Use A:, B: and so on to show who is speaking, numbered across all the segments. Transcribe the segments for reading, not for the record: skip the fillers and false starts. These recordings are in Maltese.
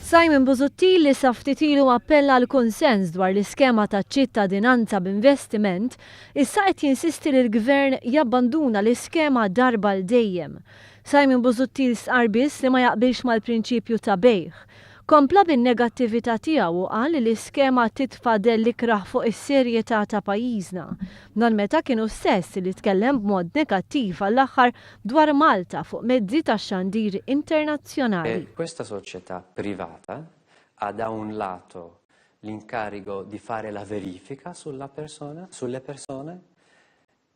A: Simon Busuttil, li sa ftit ilu appella għal kunsens dwar l-iskema ta' ċittadinanza b'investiment, issa qed jinsisti li l-Gvern jabbanduna l-iskema darba għal dejjem. Simon Busuttil stqarr biss li ma jaqbilx mal-prinċipju ta' bejgħ. Kompla bin-negattività tiegħu u qal li l-iskema titfa' dell ikrah fuq is-serjetà ta' pajjiżna. Dan meta kien hu stess li tkellem b'mod negattiv għall-aħħar dwar Malta fuq mezzi tax-xandir internazzjonali.
B: Questa società privata ha da un lato l'incarico di fare la verifica sulla persona, sulle persone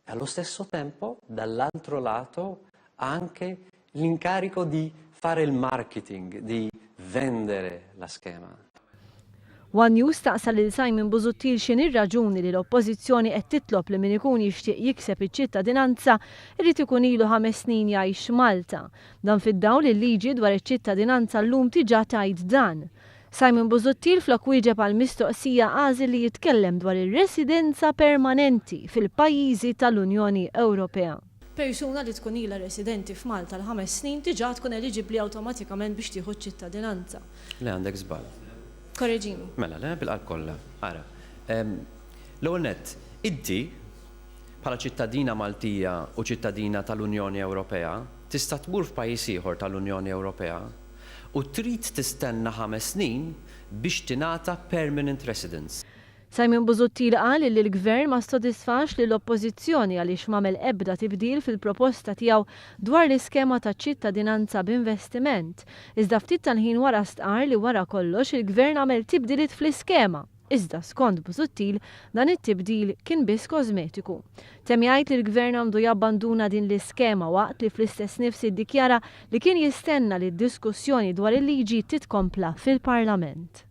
B: e allo stesso tempo dall'altro lato ha anche l'incarico di fare il marketing, di vendere la schema.
A: One News staqsa lil Simon Busuttil x'inhi r-raġuni li l-Oppożizzjoni qed titlob li min ikun jixtieq jikseb iċ-ċittadinanza jrid ikun ilu 5 snin jgħix Malta. Dan fid-dawl li l-liġi dwar iċ-ċittadinanza llum diġà tgħid dan. Simon Busuttil, flok wieġeb għal mistoqsija, għażel li jitkellem dwar ir-residenza permanenti fil-pajjiżi tal-Unjoni Ewropea. Persuna li tkun ilha residenti f'Malta l-5 snin diġà tkun eliġibbli awtomatikament biex tieħu ċ-ċittadinanza.
B: Le, għandek żball.
A: Korreġini.
B: Mela, le, bil-qalb kollha. Ara. L-ewwel nett, inti bħala ċittadina Maltija u ċittadina tal-Unjoni Ewropea tista' tmur f'pajjiż ieħor tal-Unjoni Ewropea u trid tistenna 5 snin biex tingħata permanent residence.
A: Simon Busuttil qal li l-gvern ma sodisfax li l-oppożizzjoni għaliex m'għamel ebda tibdil fil-proposta tiegħu dwar l-iskema ta' ċittadinanza b'investiment. Iżda ftit tal-ħin wara stqar li wara kollox il-gvern għamel tibdiliet fl-iskema. Iżda skont Busuttil, dan it-tibdil kien biss kosmetiku. Temm jgħid li l-gvern għandu jabbanduna din l-iskema, waqt li fl-istess nifs iddikjara li kien jistenna li d-diskussjoni dwar il-liġi titkompla fil-Parlament.